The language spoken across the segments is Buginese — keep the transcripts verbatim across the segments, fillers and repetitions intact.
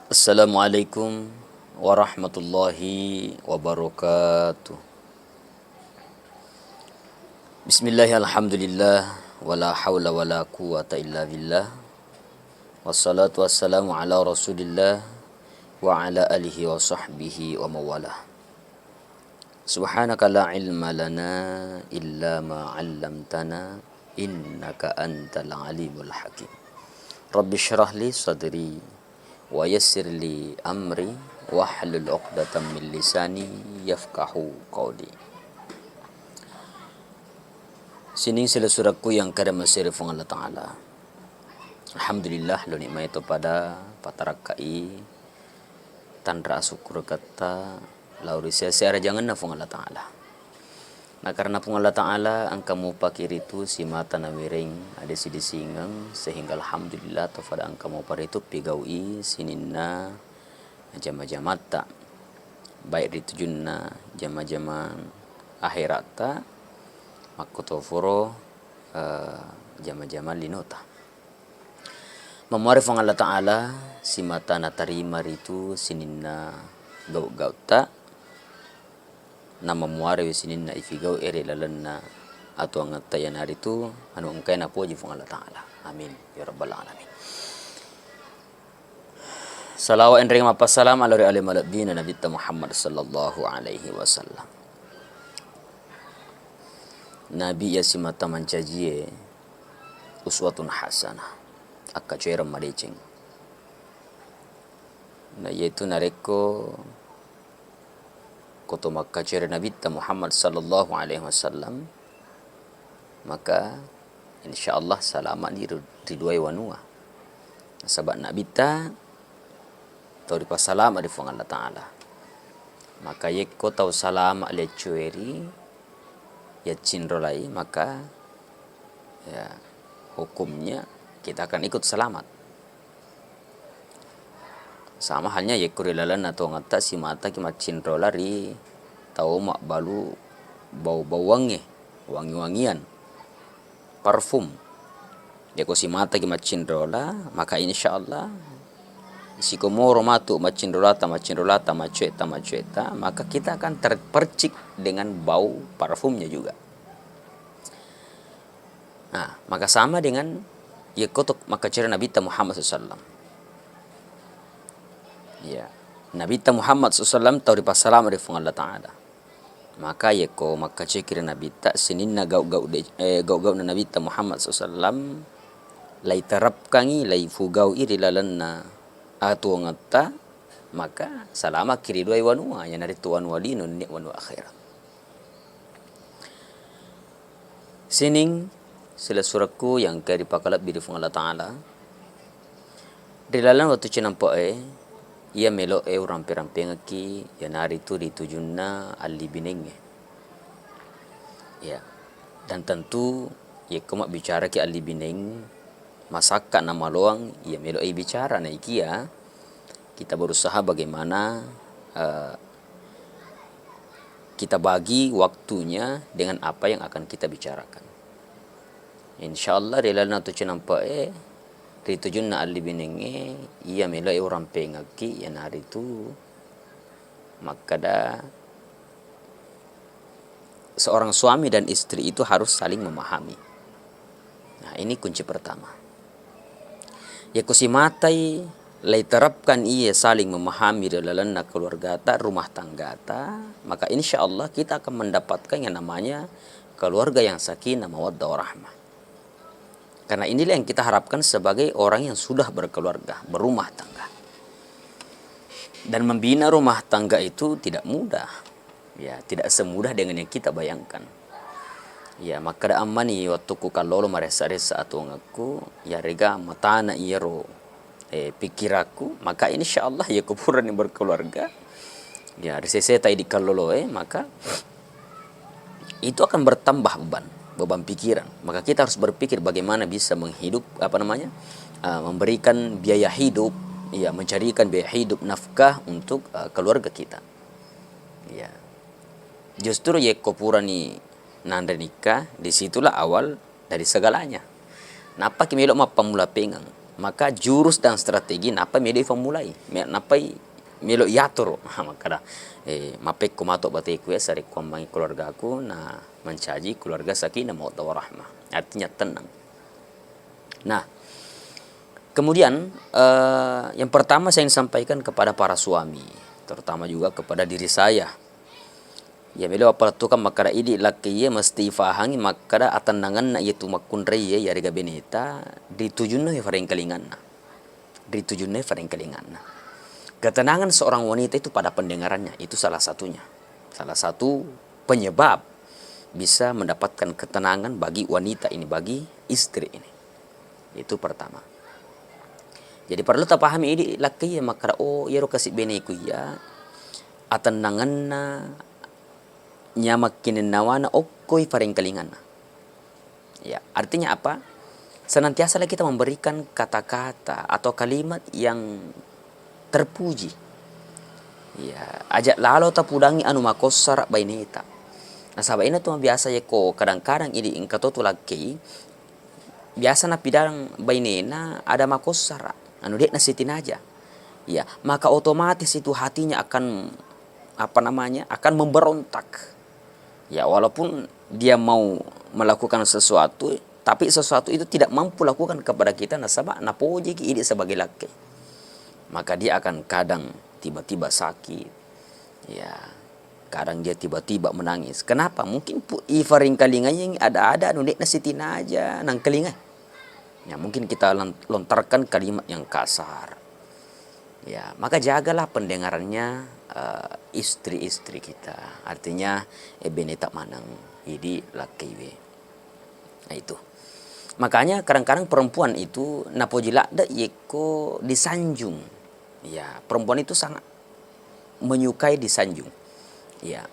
Assalamualaikum warahmatullahi wabarakatuh. Bismillah, alhamdulillah, wala haula wala quwwata illa billah. Wassalatu wassalamu ala Rasulillah wa ala alihi wa sahbihi wa mawalah. Subhanaka la ilma lana illa ma 'allamtana, innaka antal alimul hakim. Rabbi shrah li sadri wa yassir li amri wahlul 'uqdatam min lisani yafqahu qawli. Sining silessurekku yang kada masiri Puang Allah Ta'ala. Alhamdulillah, lo nikmai to pada patarakkai tanra asukkuruketta lao ri sese arajangenna Puang Allah Ta'ala. Na karena Puang Allah Ta'ala engka mupaki ritu simata nawereng adesi-desingeng, sehingga alhamdulillah to pada engka mupa ritu pigau'i sininna jama-jamatta, baik ritujunna jama-jama akheratta, makkutoforo, eh, jama-jama linota. Mamuare Puang Allah Ta'ala simata natarima ritu sininna gau-gautta, na mamuarewi sininna ifigau'e ri lalenna atuangetta, iyanaritu anu engkae napoji Puang Allah Ta'ala. Amin ya rabbal alamin. Salawa enreng mappassalama lao ri ale malebbina Nabitta Muhammad sallallahu alaihi wasallam. Nabi iya simata mancajie uswatun hasanah, akkacoereng madeceng. Na iyatu narekko koto makkacoere Nabitta Muhammad sallallahu alaihi wasallam, maka insyaallah salama'ni ri, ri duae wanua. Nasaba Nabitta tau ripassalama ri Puang Allah Ta'ala. Maka yekko tau salama leccoeri, yaccinrolai, maka, ya, hukumnya kita akan ikut selamat. Sama halnya yekko ri lalenna tuangetta simataki maccinrola ri tau mabbalu bau-bauangnge, wangi-wangian, parfum. Yekko simataki maccinrola, maka insyaallah sikomoro matu maccinrolata, maccinrolata, maccuetta, maccuetta, maka kita akan terpercik dengan bau parfumnya juga. Nah, maka sama dengan yekko to makkacoere Nabitta Muhammad sallallahu alaihi wasallam. Ya. Nabitta Muhammad sallallahu alaihi wasallam tau ripassalama ri Puang Allah Ta'ala. Maka yekko makkacoeki ri Nabitta, sininna gau-gau de-, eh, gau-gauna Nabitta Muhammad sallallahu alaihi wasallam, laiterapkangi, laifugau'i ri lalenna atuangetta, maka salamaki ri duae wanua, iyanaritu wanua lino nennia wanua akhirat. Sining silessurekku yang engkae ripakalebbi ri Puang Allah Ta'ala, ri laleng wettu cinampe'e, iya melo'e urampe-rampengekki, iyanaritu ritujunna allibinengnge. Ya, dan tentu yekko mabbicaraki allibineng, masakka namaloang iya melo'e bicara, naikia kita berusaha bagaimana, eh, kita bagi waktunya dengan apa yang akan kita bicarakan. Insyaallah ri lalenna tu cinampe'e, ritujunna allibinengnge, iya melo'e urampengekki, iyanaritu makkeda, seorang suami dan istri itu harus saling memahami. Nah, ini kunci pertama. Yekko simatai laiterapkan iya saling memahami ri lalenna keluargata, rumah tanggata, maka insyaallah kita akan mendapatkan yang namanya keluarga yang sakinah, mawaddah, warahmah. Karena inilah yang kita harapkan sebagai orang yang sudah berkeluarga, berumah tangga. Dan membina rumah tangga itu tidak mudah. Ya, tidak semudah dengan yang kita bayangkan. Ya, makkeda ammani wettukku kallolo maressa-ressa atuangekku, yarega matana iyaro, eh, pikirakku, maka insyaallah yekko purani berkeluarga, ya, riseseta idi kalloloe, maka itu akan bertambah beban, beban pikiran. Maka kita harus berpikir bagaimana bisa menghidup, apa namanya, eh, memberikan biaya hidup, ya, mencarikan biaya hidup, nafkah untuk, eh, keluarga kita. Ya. Justru yekko purani nanre nikah, disitulah awal dari segalanya. Nappaki melo mappammula pengeng. Maka jurus dan strategi nappa melo ifammulai, me-, nappai melo iatoro. Makkada, eh, mappekko mato bateku ya, sarekkuammengi keluargaku, na mencaji keluarga sakinah mawaddah warahmah. Artinya tenang. Nah, kemudian, eh, yang pertama saya ingin sampaikan kepada para suami, terutama juga kepada diri saya. Ya, melo appalettukang makkada idi lakkai e mesti ifahangi makkada atennangenna iyatu makkunrai e, yarega beneta, ritujunna farengkalinganna. Ritujunna farengkalinganna. Ketenangan seorang wanita itu pada pendengarannya, itu salah satunya. Salah satu penyebab bisa mendapatkan ketenangan bagi wanita ini, bagi istri ini. Itu pertama. Jadi, parellu tapahami idi lakkai e makkada, oh, iyaro kasi beneku iya atennangenna, nyameng kinennawana, okkoi farengkalinganna. Ya, artinya apa? Senantiasalah kita memberikan kata-kata atau kalimat yang terpuji. Ya, aja lalo tapudangi anu makossara baineta. Nasaba ina tu biasa yekko kadang-kadang idi engka to tu lakkai, biasa napidang bainena ada makossara, anu de'na sitinaja. Ya, maka otomatis itu hatinya akan, apa namanya, akan memberontak. Ya, walaupun dia mau melakukan sesuatu, tapi sesuatu itu tidak mampu lakukan kepada kita, nasaba napojiki idi sebagai lakkai. Maka dia akan kadang tiba-tiba sakit. Ya, kadang dia tiba-tiba menangis. Kenapa? Mungkin pu-, ifarengkalingai ada-ada anu de'na sitinaja nangkalingai. Ya, mungkin kita lon-, lontarkan kalimat yang kasar. Ya, maka jagalah pendengarannya, eh, istri-istri kita. Artinya, eh, beneta maneng idi lakkaiwe. Nah, itu. Makanya kadang-kadang perempuan itu napoji ladde yekko disanjung. Ya, perempuan itu sangat menyukai disanjung. Ya.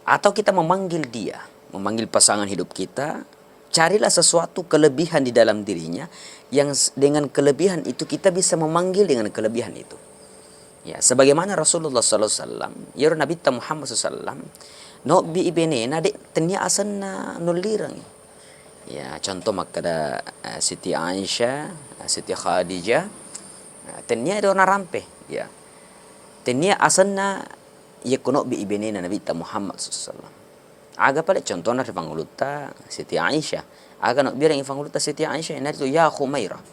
Atau kita memanggil dia, memanggil pasangan hidup kita, carilah sesuatu kelebihan di dalam dirinya yang s-, dengan kelebihan itu kita bisa memanggil dengan kelebihan itu. Ya, sebagaimana Rasulullah sallallahu alaihi wasallam, iyaro Nabitta Muhammad sallallahu alaihi wasallam, nobbi i benena de' tennia asenna nollirengi. Ya, contoh makkada, eh, Siti Aisyah, eh, Siti Khadijah, eh, tennia do narampe, ya. Tennia asenna yekko nobbi i benena Nabitta Muhammad sallallahu alaihi wasallam. Aga pale contohna ri fangulutta Siti Aisyah. Aga nobbirengi fangulutta Siti Aisyah, iyanaritu ya Khumairah.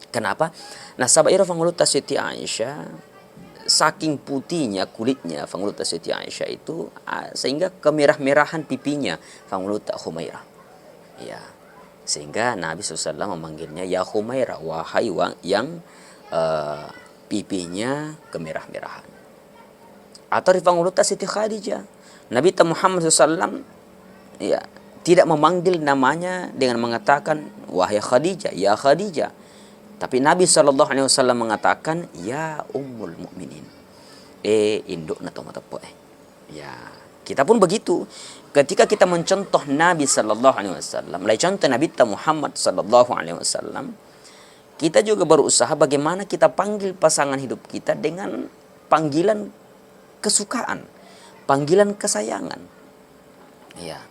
Kenapa? Nasaba iro fangulutta Siti Aisyah, saking putihnya kulitnya fangulutta Siti Aisyah itu, a, sehingga kemerah-merahan pipinya fangulutta Khumairah. Ya. Sehingga Nabi sallallahu alaihi wasallam memanggilnya, "Ya Khumairah, wahai wa-, yang, eh, pipinya kemerah-merahan." Atau ri fangulutta Siti Khadijah. Nabitta Muhammad sallallahu alaihi wasallam, ya, tidak memanggil namanya dengan mengatakan, "Wahai Khadijah, ya Khadijah." Tapi Nabi sallallahu alaihi wasallam mengatakan, "Ya Ummul Mukminin." Eh, indukna to mateppe'e. Ya, kita pun begitu. Ketika kita mencontoh Nabi sallallahu alaihi wasallam, lai contoh Nabitta Muhammad sallallahu alaihi wasallam, kita juga berusaha bagaimana kita panggil pasangan hidup kita dengan panggilan kesukaan, panggilan kesayangan. Ya.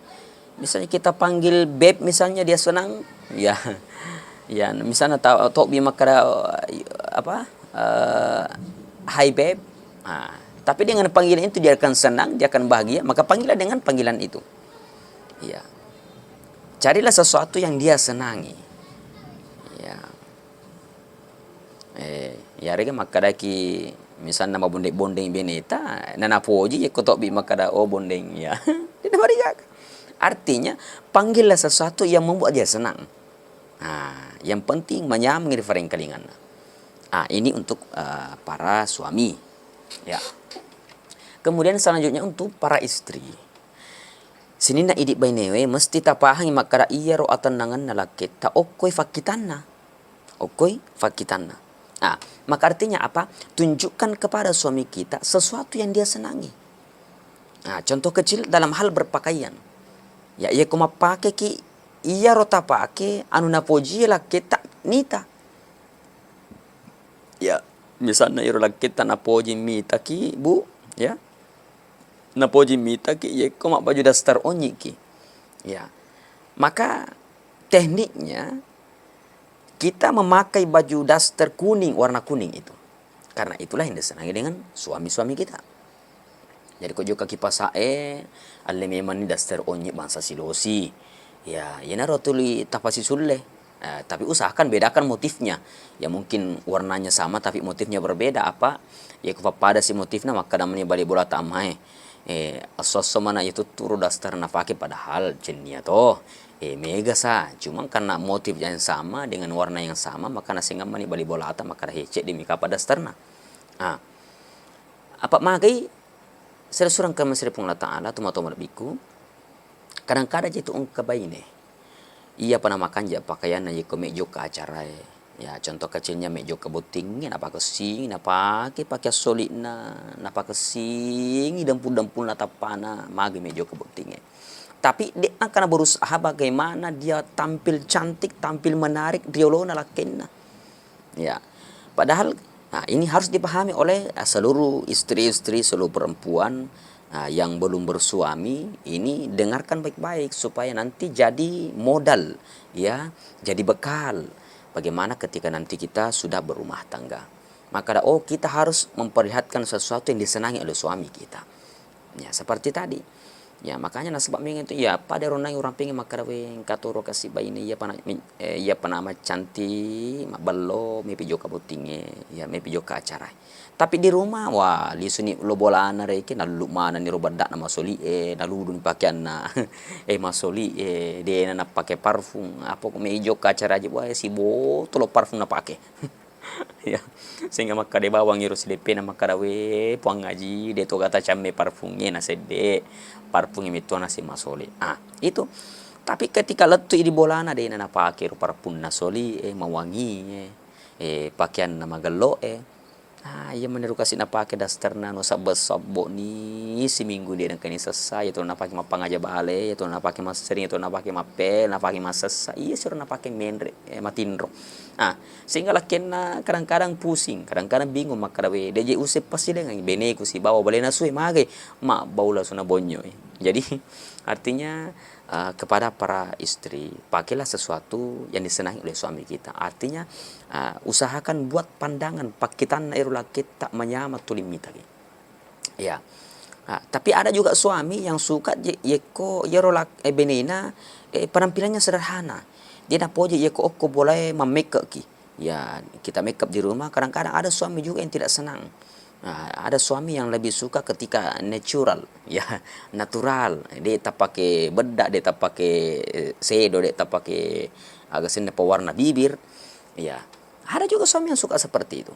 Misalnya kita panggil beb, misalnya dia senang, ya. Ya, misalnya ta-, tobbi makkada, apa, eh, "Hai beb." Nah, tapi dengan panggilan itu dia akan senang, dia akan bahagia, maka panggillah dengan panggilan itu. Ya. Carilah sesuatu yang dia senangi. Ya. Eh, iyarega makkadaki misalna mabondeng-bondeng beneta, nanapoji yekko tobbi makkada, "Oh, bondeng," ya. Dena marigaga. Artinya, panggillah sesuatu yang membuat dia senang. Nah, yang penting manyameng ri farengkalinganna. Ah, ini untuk, eh, para suami. Ya. Kemudian selanjutnya untuk para istri. Sininna idi bainewe mesti tapahangi makkada iyaro atennangenna lakketta okkoi fakkitanna. Okkoi fakkitanna. Ah, maka artinya apa? Tunjukkan kepada suami kita sesuatu yang dia senangi. Ah, contoh kecil dalam hal berpakaian. Ya, iya ko mappakeki iyaro tapake anu napojie lakketta nita. Ya, misalna iyaro lakketta napoji mitaki, Bu, ya. Napoji mitaki yekko mabbaju daster onyiki. Ya. Maka tekniknya Kita memakai baju daster kuning, warna kuning itu. Karena itulah yang disenangi dengan suami-suami kita. Jadi, ko jokka ki pasa'e, alle memanni daster onye bangsa silosi. Ya, iyanaro tuli tapasisulle. Eh, tapi usahakan bedakan motifnya. Ya, mungkin warnanya sama tapi motifnya berbeda. Apa? Ya, ko pappada si motifna, makkeda mani bali bolata amae. Eh, esso-esso mana itu turu daster napake padahal cennia to. Eh, mega sa, cuma karena motif yang sama dengan warna yang sama, maka nasengang mani bali bolata, maka hecek demi kapa dasterna. Ah. Apa magai, selesurang kami seri Puang Allah Ta'ala, tuma-tuma lebihku. Kadang-kadang itu engka baine. Iya pa namakanja pakaianna yeko mejokka acarae. Ya, contoh kecilnya mejokka bottingnge, napakessingi, napake pakeang soli'na, napakessingi dempul-dempulna tappana, magi mejokka bottingnge. Tapi de' nangka berusaha bagaimana dia tampil cantik, tampil menarik riolona lakkenna. Ya. Padahal, nah, ini harus dipahami oleh, ah, seluruh istri-istri, seluruh perempuan, ah, yang belum bersuami, ini dengarkan baik-baik supaya nanti jadi modal, ya, jadi bekal bagaimana ketika nanti kita sudah berumah tangga. Maka ada, oh, kita harus memperlihatkan sesuatu yang disenangi oleh suami kita. Ya, seperti tadi. Ya, makanya nasaba mega itu, ya, pada ronangi urang pengen makkeda, "We, engka toro kasi baine, iya pana, mi-, eh, iya pana maccanti, mabbello, mepi jokka bottingnge, ya, mepi jokka acara." Tapi di rumah, wah, lisuni lo bolana reke, nalulu manenni ro beddakna masoli e, naluduni pakeanna, eh, masoli e, dena napake parfum, apa ko me jokka acara aja, wah, si botolo parfum napake. Ya, sehingga makkeda bawang iro sideppena makkeda, "We, Puang Aji, de to gata camme parfum e na sedde, parfum e metto na si masole." Ah, itu. Tapi ketika lettu i di bolana, dena napake ro parfum na soli e, mawangi e, eh, pakeanna magello e. Ah, iya meniru kasi napake dasterna no sabbe-sabbo ni siminggu de nengka ni sessa, ya to napake mappangaja bale, ya to napake massering, ya to napake mappel, napake massessa, iya siro napake menre, eh, matinro. Ah, sehingga lakkenna kadang-kadang pusing, kadang-kadang bingung makkeda, "We, de je use pasilengang beneku sibawa balena sue magai, mabbau lasuna bonyoi." Jadi, artinya, eh, kepada para istri, pakailah sesuatu yang disenangi oleh suami kita. Artinya, eh, usahakan buat pandangan pakkitanna ero lakketta manyameng tuli mitaki. Ya. Ah, tapi ada juga suami yang suka je-, yekko yero lak-, eh, benena, eh, penampilannya sederhana. Dia napoji yekko okko bolae mammekkeki. Ya, kita makeup di rumah, kadang-kadang ada suami juga yang tidak senang. Nah, ada suami yang lebih suka ketika natural, ya, natural. De tapake beddak, de tapake, eh, sedo, de tapake aga senna pewarna bibir. Ya, ada juga suami yang suka seperti itu.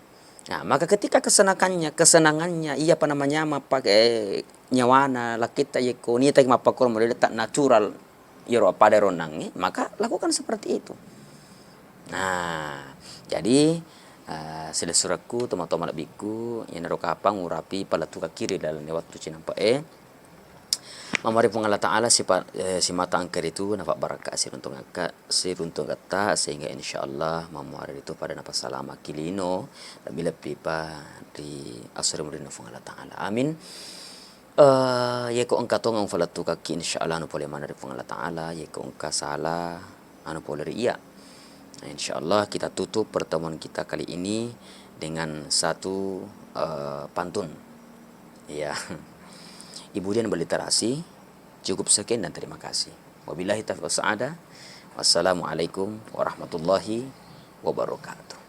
Nah, maka ketika kesenangannya, kesenangannya, iya apa namanya, mapake nyawana, lakketta yekko nitaki mappakkoro model tak natural, iyaro pada ronnangnge, maka lakukan seperti itu. Nah, jadi, eh, silessurekku, tomatoa malebbikku, iyanaro kapang urapi palettukakki ri lalenna wettu cinampe'e. Mammari Puang Allah Ta'ala sipa-, eh, simata engka ritu, nafabbarakka siruntung akka-, siruntung gatta, sehingga insyaallah mammuare ritu pada napasalamaki lino, lebbi-lebbi pa ri asri murinna Puang Allah Ta'ala. Amin. Eh, yeko engka tongeng ufalettukakki, insyaallah anu pole maneng ri Puang Allah Ta'ala, yeko engka sala, anu pole ri iya. Nah, insyaallah kita tutup pertemuan kita kali ini dengan satu, eh, pantun. Iya. Ibu Dian berliterasi, cukup sekian dan terima kasih. Wabillahi taufiq was sa'adah. Wassalamualaikum warahmatullahi wabarakatuh.